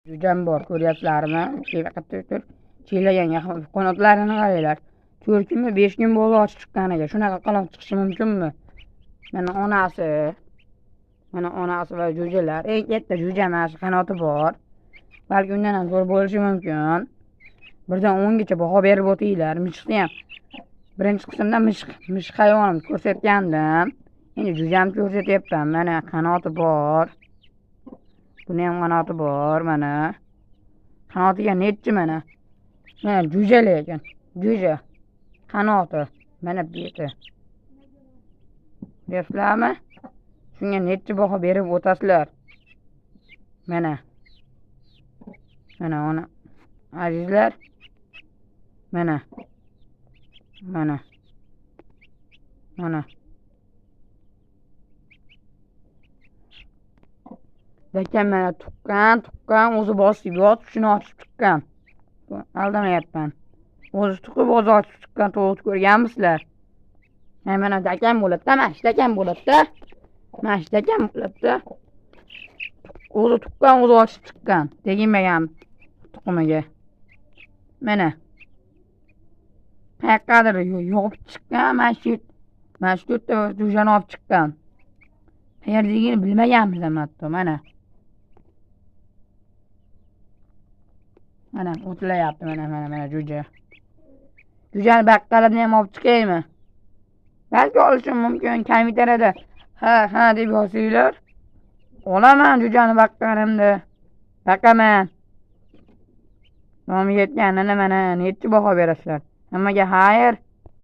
Jo'jam bor, ko'ryapsizlarmi? Chillagan qanotlarini qaranglar. 4 kunmi, 5 kun bo'ldi ochib chiqqaniga. Shunaqa qanot chiqishi mumkinmi? Mana onasi. Mana onasi va jo'jalar. Eng katta jo'ja mana shu qanoti bor. Balki undan ham zo'r bo'lishi mumkin. Birdan 10 gacha baho berib o'tinglar. Mishiqni ham birinchi qismda mishiq hayvonimni ko'rsatgandim. Endi jo'jamni ko'rsatyapman. Mana qanoti bor. Buni ham qanoti bor mana. Qanotiga nechi mana? Mana jo'ja lekin. Jo'ja. Qanoti. Mana beti. Ko'ryapsizlarmi? Shunga nechi baho berib o'tasizlar? Mana. Mana ona azizlar. Mana. Mana. Mana. Lekin mana tuqqan, o'zi bosib yotib, shuni ochib chiqqan. Aldamayapman. O'zi tuqib, o'zi ochib chiqqan tovuqni ko'rganmisizlar? Ha, mana dakam bo'ladi-da, mana shu dakam bo'ladi-da. Mana shu dakam bo'ladi-da. O'zi tuqqan, o'zi ochib chiqqan. Teginmagan tuqumiga. Mana. Qayoqqadir yopib chiqqan, mana shu to'rtta jo'jani olib chiqqan. Qayerligini bilmaganmiz ham hatto, mana. Mana o'tlayapti, mana, mana, mana jo'ja. Jo'jani baqqalini ham olib chiqaymi? Balki olishim mumkin, kommentariyada ha, ha deb yozinglar. Olaman jo'jani baqqanimda. Baqaman. Nomi yetganini mana nechi baho berasizlar? Hammaga xayr.